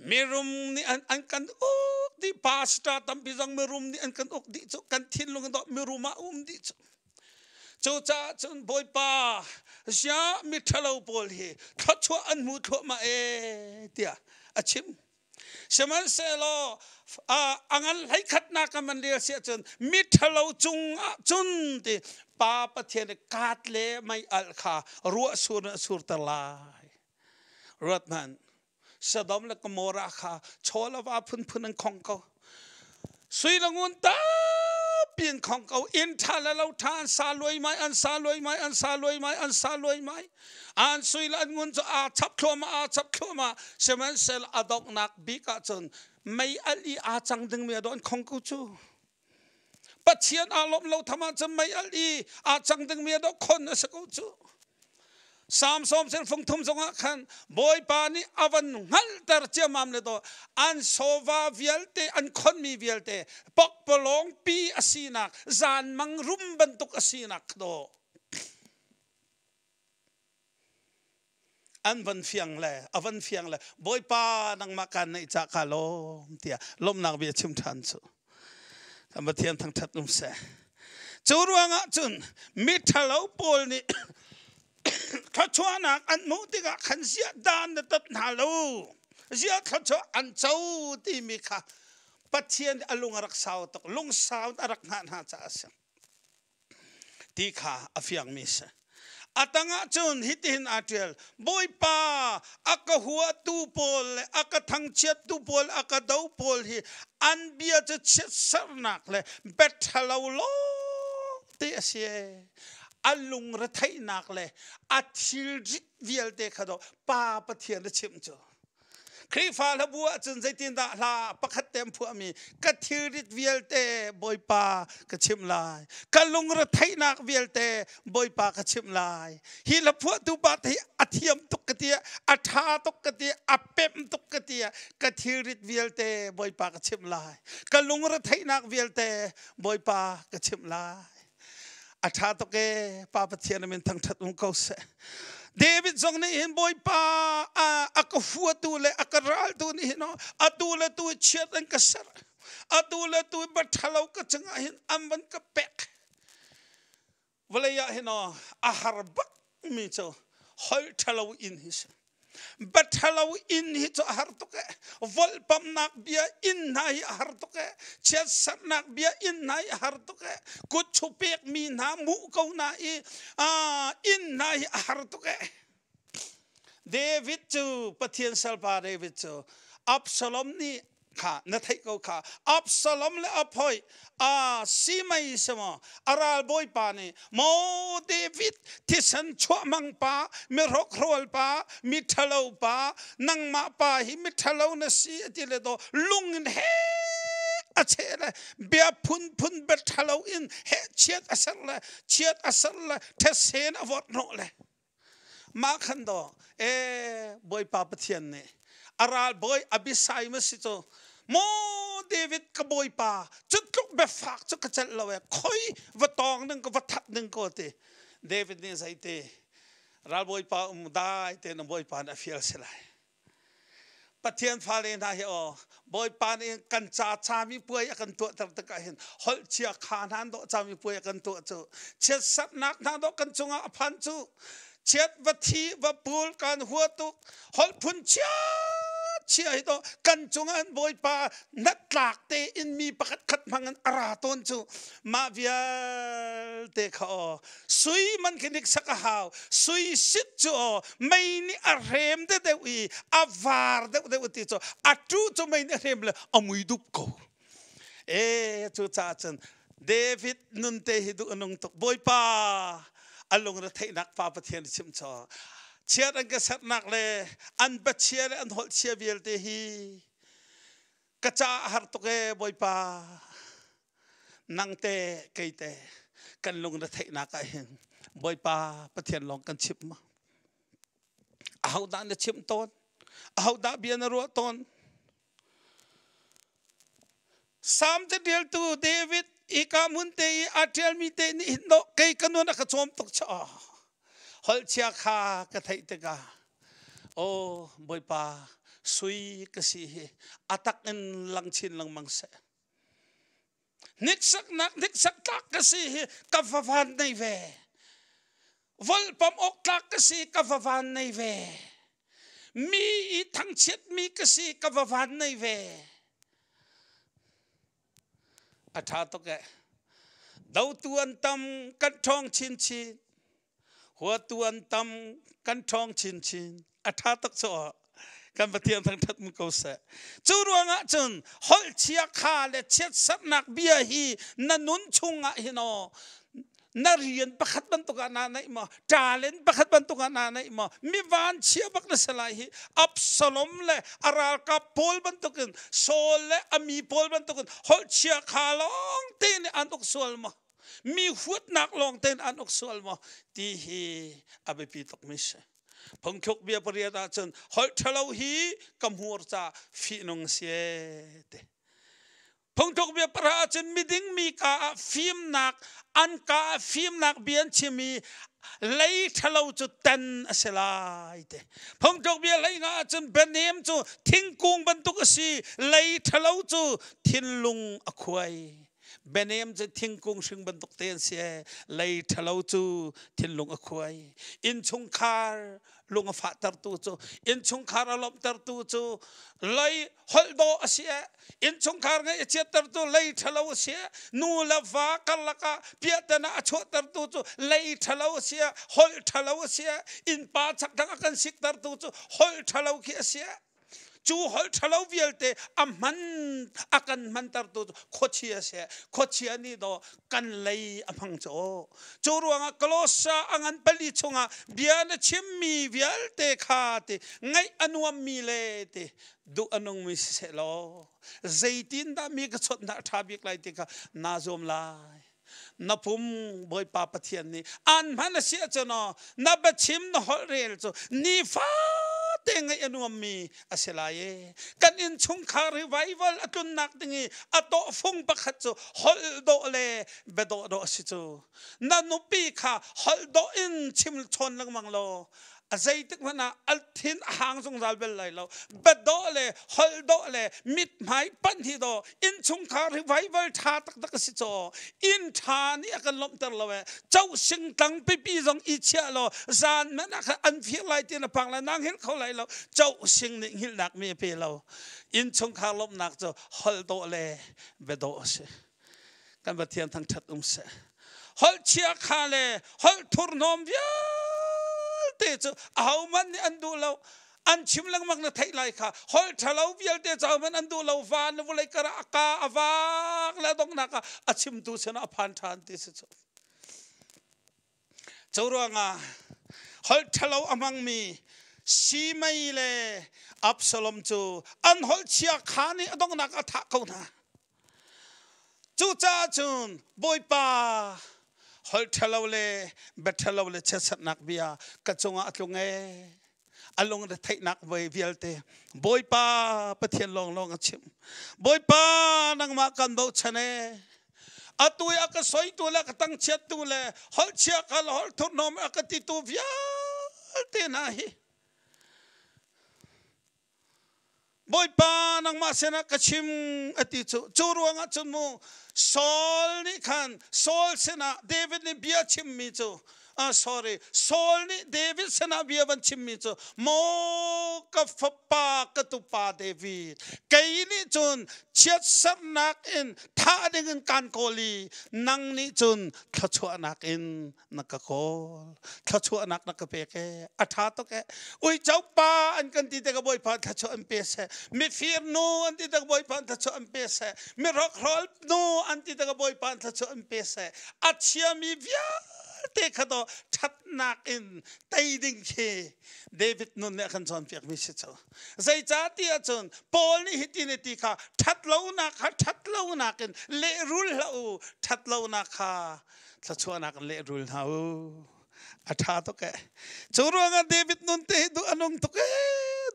Mirum nih an kan uk dih pastor tampi zong mirum nih an kan uk dih cu kan thinlung in mirum ah um dih cu. Cucaah cun Bawipa ziah miṭhalo pawl hi thluachuah an hmu thluahmah ee tiah a chim. Sihmanhsehlaw a ngan hleikhatnak a man rel si ahcun miṭhalo cungah cun ti Pa Pathian nih kaat le mei alh kha ruah sur in a surter lai. Ruat hmanh. Sodom le Gomorrah kha chaw le va phunphun an khong ko. Sui le ngun tampi an khong ko. Inn ṭha le lo ṭha an sa luaimai, an sa luaimai, an sa luaimai, an sa luaimai. An sui le an ngun cu aa chap thluahmah, aa chap thluahmah. Sihmanhsehlaw a donghnak bik ahcun mei alh i aa cang dingmi a dawh an khong ko cu. Pathian aa lawmh lo tham ahcun mei alh i aa cang dingmi a dawh khon a si ko cu. Salm sawm sen fung thum zongah khan Bawipa nih a van hngalhter ciammam le daw an sawva vialte an khonmi vialte pokpalawng pi a sinak zanmang rum bantuk a sinak daw an van fiang le a van fiang le Bawipa nangmah kaan neih ca ka lawm tiah lawmhnak bia chim ṭhan cu kan Pathian thangṭhat um seh. Cu ruangah cun miṭhalo pawl nih thluachuahnak an hmuh tikah khan ziah dan na tat hna lo ziah thluachuah an co timi kha Pathian a lung a rak sau tuk lungsau a rak hngah hna caah a si. Ti kha a fiangmi si. A tangah cun hitihin aa ṭial, Bawipa, a ka huatu pawl le a ka thangchiattu pawl, a ka do pawl hi an bia cu chiatsernak le biaṭhalo lawngte a si. A lungretheihnak le a thilrit vialte kha daw Pa Pathian a chimh cu. Khrihfa hlabu ahcun zeitindah hla pakhat te an phuahmi ka thilrit vialte Bawipa ka chimh lai ka lungretheihnak vialte Bawipa ka chimh lai hi hla phuahtu pa te hi a thiam tuk ka ti a ṭha tuk ka ti a pemh tuk ka ti ka thilrit vialte Bawipa ka chimh lai ka lungretheihnak vialte Bawipa ka chimh lai A ṭha tuk ee, Pa Pathian min thangṭhat um ko seh. David zong nih hin Bawipa a ka huatu le a ka raltu nih hin atu le tu chiat an ka ser. Atu le tu ba ṭhalo ka cungah hin an van ka pek. Vawlei ah hin a har bak mi cu holh ṭhalo in hi si. Bathalo inn hi cu a har tuk e. Volhpamnak bia inn hna hi a har tuk e. Chiatserhnak bia inn hna hi a har tuk e. Kut chu pekmi hna muh ko na i inn hna hi a har tuk e. David cu Pathian salpa David cu Absalom nih kha na theih ko kha. Absalom le aphoi a simei semo a ralbawi pa nih maw David, thisen chuah mang pa, mi hrokhrawl pa, mi ṭhalo pa, nangmah pa hi mi ṭhalo na si, ati le do lung in he a cheh le bia phunphun bia ṭhalo in he chiat a ser le chiat a ser le thesen a vawt hnawh le mah khan do e Bawipa Pathian nih a ralbawi Abisai ma si cu, maw David, ka bawipa, cu tluk biafak cu ka celh lo e, khoi va tawng ding ka va that ding ko ti. David nih zeiti ralbawipa um dai te na bawipa nih a fial si lai. Pathian fale hna hi aw, Bawipa nih kan ca cami puai a kan tuahter tikah hin holh chia kha hna an dawh cami puai a kan tuah cu, chiatsatnak hna dawh kan cungah a phan cu, chiat va thi va pul kan hua tuk, holh phun chia chia hi dawh kan cungah an Bawipa hnatlak tein mi pakhat khat hmang in a ra tawn cu, mah vialte kha aw, sui man khi nik sak a hau. Sui sit cu aw, mei nih a hrem de deuh i a var deuh deuh ti cu, a tu cu mei nih a hrem le a mui dup ko e. Cu caah cun David nun te hi duh a nung tuk. Bawipa a lungre theihnak Pa Pathian chim chaw, chiat an ka sernak le an bachia le an holh chia vialte hi ka caah har tuk e. Bawipa, nang te kei te kan lung na theihnak ah hin Bawipa Pathian lawng kan chimh ma? Ahodah na chimh tawn? Ahodah bia na ruah tawn? Salm catialtu David ika hmun te i a ṭialmi te nih hin dawh kei ka nun a ka cawm tuk cha. Holh chia kha ka theih tikah, aw Bawipa, sui ka si hi a tak in lang chin lengmang seh. Hniksaknak hniksak tlak ka si hi ka va van nei ve. Volpam awk tlak ka si ka va van nei ve. Mi i thangchiat mi ka si ka va van nei ve. A ṭha tuk eh. Dotu an tam, kan ṭhawng chinchin. Huatu an tam, kan ṭhawng chinchin. A ṭha tuk cu. Kan Pathian thangṭhat mu ko seh. Cu ruangah cun holh chia kha le chiatserhnak bia hi na nun chungah hin aw, na rian pakhat bantuk ah naa naih maw, talent pakhat bantuk ah naa naih maw, mi van chia bak na si lai hi. Absalom le a ralkap pawl bantukin, Saul le a mi pawl bantukin holh chia kha lawng te nih an uk sual maw, mi huatnak lawng tein an uk sual maw ti hi a biapi tuk mi si. Phungthluk bia pariat ah cun holh ṭhalo hi ka hmur ca fihnung si te. Phungthluk bia pahra ah cun miding mi ka ah fimnak, an ka ah fimnak bia an chim i lei ṭhalo cu tan a si lai te. Phungthluk bia lei nga ah cun bianem cu thingkung bantuk a si, lei ṭhalo cu thinlung a khuai. Bianem cu thingkung hring bantuk te an si, lei ṭhalo cu thinlung a khuai. Innchungkhar lung a fahtertu cu, innchungkhar a lawmhtertu cu lei holh dawh a si e. Innchungkhar ngeih a chiattertu lei ṭhalo a si e. Nu le va karlak ah piahtana a chuahtertu cu lei ṭhalo a si e, holh ṭhalo a si e. Innpa chakthlang a kan siktertu cu holh ṭhalo khi a si e. Cu holh ṭhalo vialte a hman a kan hmantertu cu khuachia si. Khuachia nih daw kan lei a hmang cu. Cu ruangah Kolossa a ngan pali chungah bia na chimmi vialte kha ti ngaih a nuammi le ti duh a nungmi siseh law, zeitindah mi ka chawnh hna a ṭha bik lai ti kha naa zuam lai. Na pum Bawipa Pathian nih an hman a si ahcun na biachim na holh rel cu nifa te ngaih a nuammi a si lai e. Kan innchungkhar revival a tlunnak ding i a tawhfung pakhat cu holh dawh le biadawh dawh a si cu. Na nupi kha holh dawh in chim chawn lengmang law. A zeitik hmanh ah a thin a hang zungzal bel lai lo. Biadawh le holh dawh le mithmai panh hi daw innchungkhar revival ṭha taktak a si caw. Inn ṭha nih a kan lawmhter lo ee. Cho sing tlang pipi zong i chiah law zan hmanh ah khan an fir lai ti na phang lai nang hngilh kho lai lo. Cho sing nih hngilhnak mi a pe lo. Innchungkhar lawmhnak cu holh dawh le biadawh a si. Kan Pathian thangṭhat um seh. Holh chia kha le holh thurhnawm vialte cu ahohmanh nih an duh lo. An chim lengmang na theih lai kha. Holh ṭhalo vialte cu ahohmanh an duh lo. Van le vawlei karah a ka a vak le a donghnak ah a chimtu sinah a phan ṭhan ti si cu. Cu ruangah holh ṭhalo a hmangmi Simei le Absalom cu an holh chia kha nih a donghnak a thah ko hna. Cucaah cun Bawipa holh ṭhalo le bia ṭhalo le chiatserhnak bia ka cungah a tlung ee. A lungre theihnak voi vialte Bawipa Pathian lawnglawng a chimh. Bawipa nangmah kan bochan ee. Atu i a ka soitu le a ka tangchiattu le holh chia ka le holh thurhnawm a ka titu vialte hna hi Bawipa nangmah sinah ka chim a ti cu. Cu ruangah cun mu Saul nih khan Saul sinah David nih bia chimmi cu sorry Saul nih David sinah bia van chimmi cu maw ka fapa ka tupa David kei nih cun chiatsernak in thah dingin kaan kawl i nang nih cun thluachuahnak in na ka kawl thluachuahnak na ka pek e a ṭha tuk e uico pa an kan ti te ka bawipa thluachuah an pe seh mifir nu an ti te ka bawipa thluachuah an pe seh mirokhrawl nu an ti te ka bawipa thluachuah an pe seh a chiami vialte kha to ṭhatnak in tei ding khi David nun nih a kan cawnpiak mi si cu zeicah ti ahcun Paul nih hitin a ti kha ṭhatlonak kha ṭhatlonak in lehrul hlah u ṭhatlonak kha thluachuahnak in lehrul hna u a ṭha tuk e cu ruangah David nun te hi duh a nung tuk e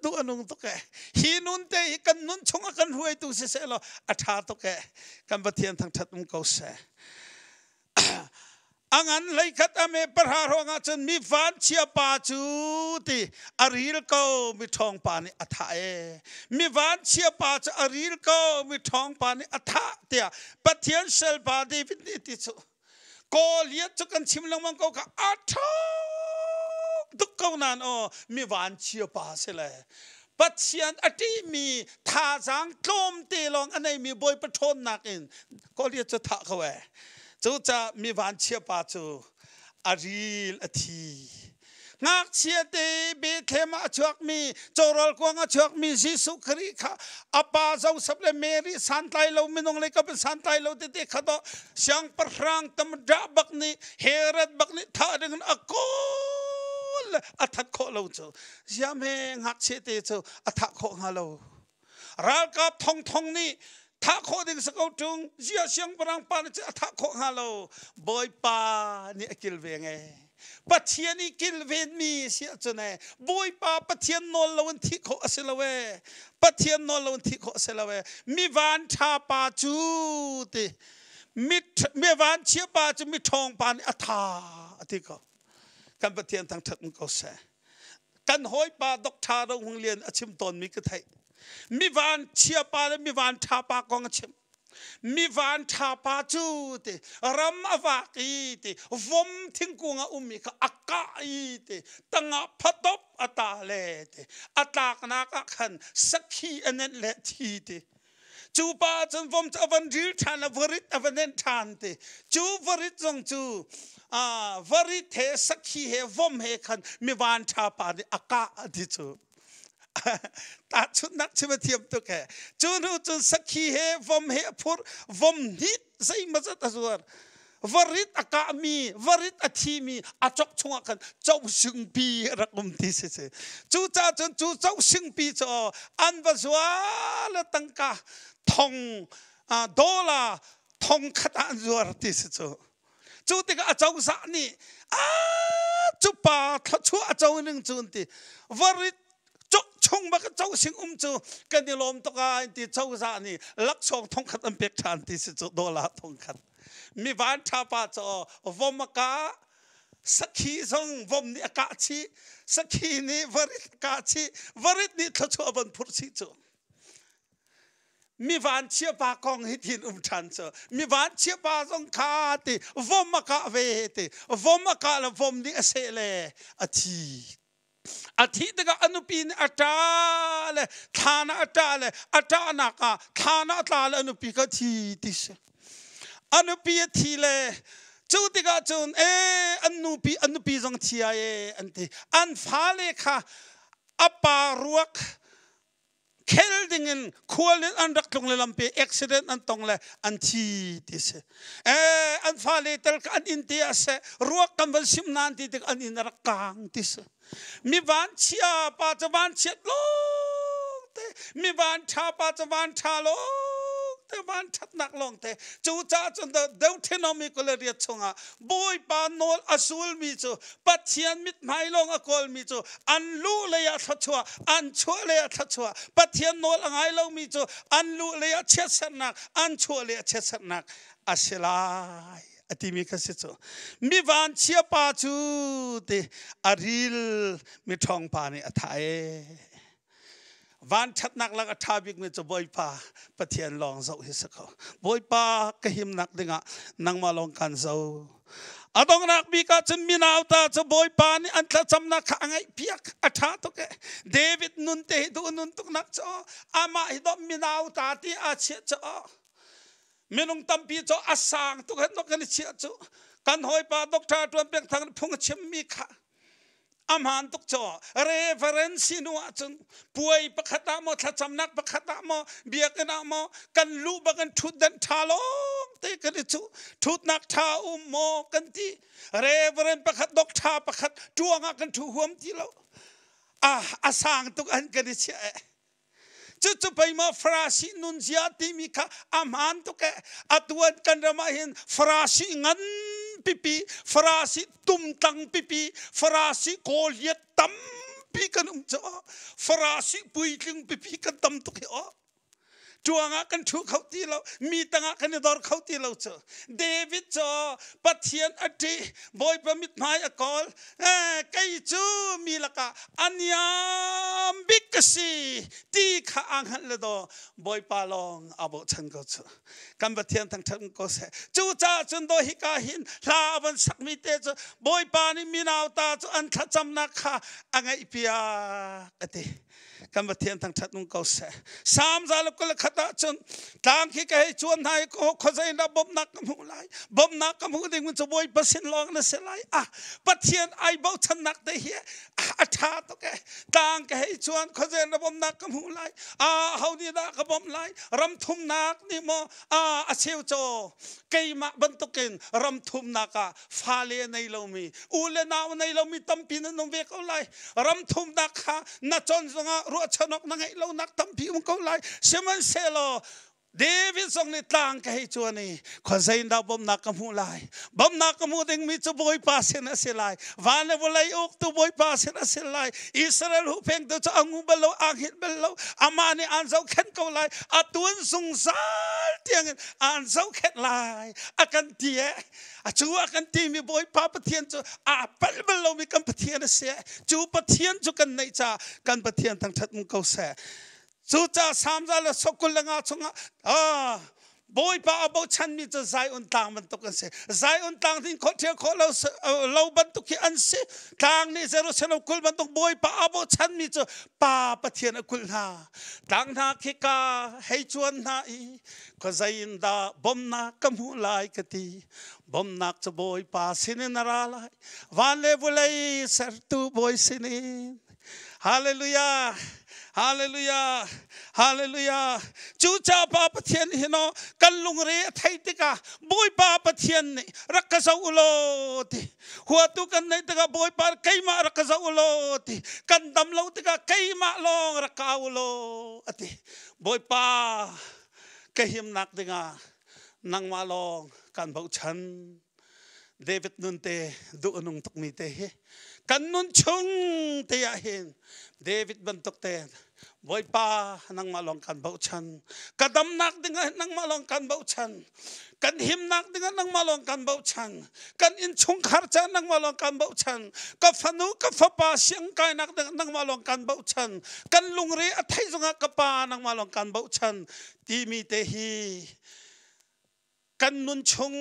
duh a nung tuk e hi nun te hi kan nun chungah kan hruaitu si seh law a ṭha tuk e kan Pathian thangṭhat um ko seh a ngan hleikhat a me pahra hrawng ah cun mi vanchia pa cu ti a ril ko mi ṭhawng pa nih a thah e mi vanchia pa cu a ril ko mi ṭhawng pa nih a thah tiah Pathian salpa David nih ti cu Goliath cu kan chim lengmang ko kha a ṭhawng tuk ko nain aw mi vanchia pa si le Pathian a ṭihmi thazaang tlawmte lawng a neimi Bawipa ṭhawnnak in Goliath cu thah ko ee. Cucaah mi vanchia pa cu a ril a thi. Ngakchia te Bethlehem ah a chuakmi cawrawl kuang a chuakmi Jesuh Khrih kha a pa Joseph le Mary santlai lo minung le kap santlai lo tete kha to siangpahrang tamdah bak nih Herod bak nih thah ding in a kawl a that khawh lo cu ziam he ngakchia te cu a thah khawh hnga lo ralkap thongthong nih thah khawh ding si ko ṭung zia siangpahrang pa nih a thah khawh hnga lo bawipa nih a kilveng e Pathian i kilvenmi si ahcun e Bawipa Pathian nawl lo in thih khawh a si lo e Pathian nawl lo in thih khawh a si lo e mi van ṭha pa cu ti mi mi van chia pa cu mi ṭhawng pa nih a tha a ti ko kan Pathian thangṭhat ko seh kan hawipa Dr. Ro Hung Lian a chim tawnmi ka theih mi van chia pa le mi van ṭha pa kong a chim mi van ṭha pa cu ti ram a vak i ti vom thingkung a ummi kha a kah i ti tangah phatop a ta le ti a tlaknak ah khan sakhi a nenh le thi ti cu pa cun vom cu a van ril ṭhan a varit a va nenh ṭhan ti cu varit zong cu varit he sakhi he vom he khan mi van ṭha pa nih a kah a ti cu tahchunhnak chim a thiam tuk he cu hnu cun sakhi he vom he a phur vom hnih zeimawzat a zuar varit a kahmi varit a thimi a chok chungah khan chohsingpi a rak um ti si si cucaah cun cu chohsingpi cu an va zua le tangka thong dollar thong khat ah an zuar ti si cu cu tikah a cozah nih a cu pa thluachuah a co ning cu an ti varit cok chung bak co sing um cu kan i lawm tuk ai ti cozah nih laksawng thongkhat an pek ṭhan ti si cu dollar thongkhat mi van ṭha pa cu vom a ka. Sakhi zong vom nih a kah chih. Sakhi nih varit a kah chih. Varit nih thluachuah a von phurh chih cu. Mi vanchia pa kong hi thin um ṭhan cu. Mi vanchia pa zong kha ti vom a kah ve ti. Vom a kah le vom nih a seh le a thi. A thih tikah a nupi nih a ṭa le thlan ah a ṭah le a ṭahnak ah thlan ah a tla le a nupi kha thi ti si. A nupi a thi le cu tikah cun ee an nupi an nupi zong thi ai ee an ti. An fale kha a pa ruak khel dingin khual in an rak tlung le lampi accident an tong le an thi ti si. Ee an fale tel kha an inn te ah seh ruak kan van sim nan ti tik an inn a rak kang ti si. Mi vanchia pa cu vanchiat lawng te, mi van ṭha pa cu van ṭha lawng te, van ṭhatnak lawng te. Cucaah cun Deuteronomy 28 chungah Bawipa nawl a zulmi cu Pathian mithmai lawng a kawlmi cu an lu lei ah thluachuah, an chuah lei ah thluachuah. Pathian nawl a ngai lomi cu an lu lei ah chiatsernak, an chuah lei ah chiatsernak a si lai a timi kha si cu. Mi vanchia pa cu ti a ril mi ṭhawng pa nih a thah ee. Vanṭhatnak lak a ṭha bikmi cu Bawipa Pathian lawng zoh hi si ko. Bawipa ka himnak dingah nangmah lawng kan zo. A donghnak bik ah cun minauta cu Bawipa nih an thlacamnak kha a ngaihpiak. A ṭha tuk ee. David nun te hi duh nun tuknak cu amah hi dawh minauta ti aa chiah cu minung tampi cu a sang tuk hen kan i chiah cu kan hawipa Dr. Tuan Peng Thang phung a chimmi kha a hmaan tuk cu reverend sinu ahcun puai pakhat ah maw thlacamnak pakhat ah maw biakinn ah maw kan luh bak in ṭhutdan ṭha lawng te kan i cuh ṭhutnak ṭha um maw kan ti reverend pakhat doctor pakhat ṭuang ah kan ṭhu huam ti lo a sang tuk an kan i chiah eh Cucu pei maw Farasi nunzia timi kha a hmaan tuk eh. Atu an kan ram ah hin Farasi ngan pipi, Farasi tumtlang pipi, Farasi kawliat tampi kan um cu. Farasi puitling pipi kan tam tuk hi aw. Tuang ah kan ṭhu kho ti lo, mi tangah kan i dor kho ti lo cu. David cu Pathian a ṭih, Bawipa mithmai a kawl, kei cu mi lakah a niam bik ka si ti kha aa hngalh le daw Bawipa lawng aa bochan ko cu. Kan Pathian thangṭhat ko seh. Cucaah cun daw hika hin hla a van sakmi te cu Bawipa nih minauta cu an thlacamnak kha a ngaihpiak a ti. Kan Pathian thangṭhat nung ko seh. Salm 121 ah cun tlang khi ka hei cuan hna i khuazei in dah bawmhnak ka hmuh lai? Bawmhnak ka hmuh ding cu Bawipa sin lawng na si lai. Ah, Pathian ai bochannak te hi a ṭha tuk e. Tlang ka hei cuan khuazei in dah bawmhnak ka hmuh lai? Ah, ho nih dah ka bawmh lai? Ram thumnak nih maw ah a cheu caw keimah bantukin ram thumnak ah fale nei lomi u le nau nei lomi tampi nan um ve ko lai ram thumnak kha na con zongah ruahchan awk na ngeih lonak tampi um ko lai sihmanhsehlaw David zong nih tlang ka hei cuan i khuazei dah bawmhnak ka hmuh lai bawmhnak ka hmuh dingmi cu Bawipa sin a si lai van le vawlei uktu Bawipa sin a si lai Israel huhpengtu cu a ngu bal lo aa hngilh bal lo amah nih aan zohkhenh ko lai a tuan zungzal tiangin aan zohkhenh lai a kan ti e a cu a kan timi Bawipa Pathian cu aa palh bal lomi kan Pathian a si cu Pathian cu kan neih caah kan Pathian thangṭhat um ko seh cucaah Salm 125 chungah Bawipa a bochanmi cu Zion tlang bantuk an si. Zion tlang din khawh ṭhial khawh lo, lo bantuk hi an si. Tlang nih Jerusalem kulh bantuk Bawipa a bochanmi cu Pa Pathian a kulh hna. Tlang hna khi ka hei cuan hna i khuazei in dah bawmhnak ka hmuh lai ka ti. Bawmhnak cu Bawipa sinin a ra lai. Van le vawlei sertu Bawi sinin. Hallelujah. Hallelujah. Hallelujah. Cucaah Pa Pathian hi no kan lungre a thei tikah Bawipa Pathian nih rak ka zoh u law ti. Huatu kan neih tikah Bawipa keimah rak ka zoh u law ti. Kan dam lo tikah keimah lawng rak ka au u law a ti. Bawipa ka himnak dingah nangmah lawng kan bochan. David nun te duh a nung tukmi te hi. Kan nun chung te ah hin David bantuk te Bawipa nangmah lawng kan bochan. Ka damnak dingah nangmah lawng kan bochan. Kan himnak dingah nangmah lawng kan bochan. Kan innchungkhar ca nangmah lawng kan bochan. Ka fanu ka fapa siang kainak dingah nangmah lawng kan bochan. Kan lungre a theih zongah ka pa nangmah lawng kan bochan timi te hi kan nun chung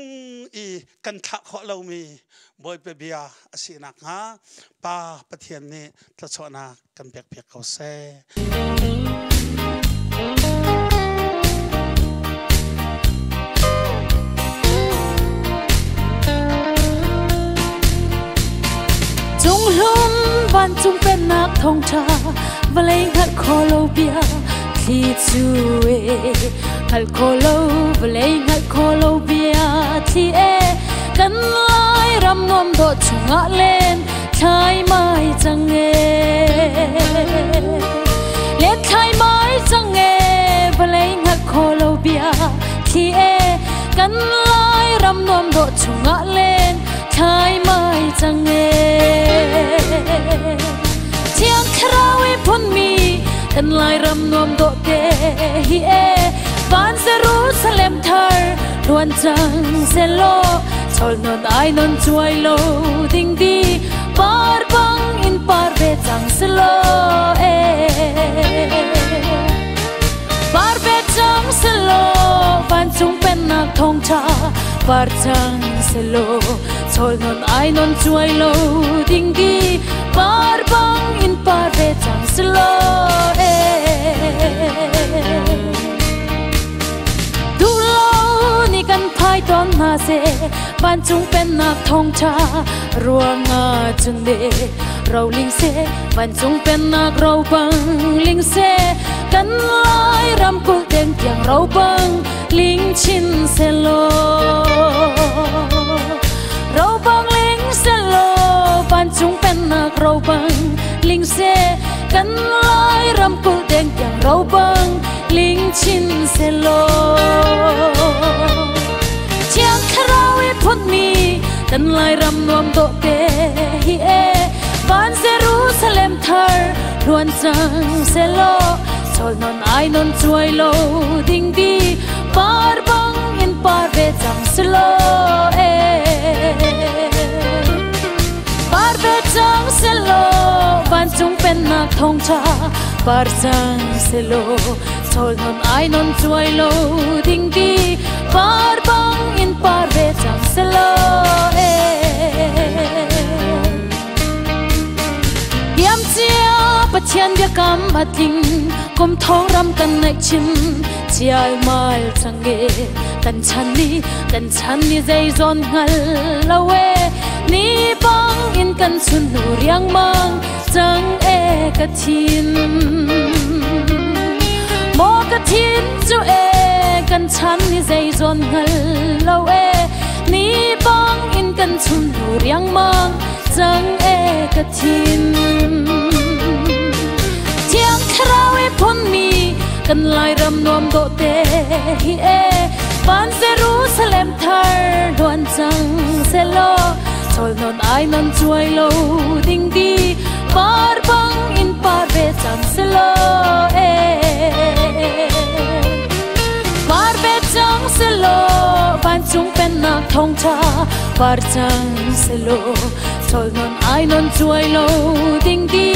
i kan thlah khawh lomi Bawipa bia a si nakhnga Pa Pathian nih thluachuahnak kan pekpiak ko seh. Cunghlum vancung pennak thawngṭha vawlei hngalh kho lo bia thli cu e hngalh kho lo vawlei hngalh kho lo bia thli e kan lai ram nuam dawh chungah len thlai mai cang e len thlai mai cang e vawlei hngalh kho lo bia thli e kan lai ram nuam dawh chungah len thlai mai cang e Thiang Thlarau i phunmi kan Lairam nuam dawh te hi e van Jerusalem thar luan cang selaw chol non ai non chuai lo ding di par bang in par ve cang selaw e par ve cang selaw vancung pennak thawngṭha par cang selaw chol non ai non chuai lo ding di par bang in par ve cang selaw e duh lo ni kan phai ton hna se vancung pennak thawngṭha ruangah cun de roling se vancung pennak ro bang ling se kan lai ram kul ten tiang ro bang ling chin se lo ro bang ling se lo vancung pennak ro bang ling se kan lai ram kul ten tiang ro bang ling chin se lo Thiang Thlarau i phunmi kan Lairam nuam dawh te hi e van Jerusalem thar luan cang selaw chol non ai non chuai lo ding di par bang in par ve cang selaw e par ve cang selaw vancung pennak thawngṭha par cang selaw chol non ai non chuai lo ding di par bang in par ve cang selaw e Diam cia Pathian biakam a tling kum thong ram kan ngaih chin chial mal cang e kan chan ni kan chan ni zei zawn hngal lo e ni bang in kan chun nu riangmang cang e ka thin maw ka thin cu e kan chan ni zei zawn hngal lo e ni bang in kan chun nu riangmang cang e ka thin Thiang Thlarau i phunmi kan Lairam nuam dawh te hi e van Jerusalem thar luan cang selaw chol non ai non chuai lo ding di par bang in par ve cang selaw e par ve cang selaw vancung pennak thawngṭha par cang selaw chol non ai non chuai lo ding di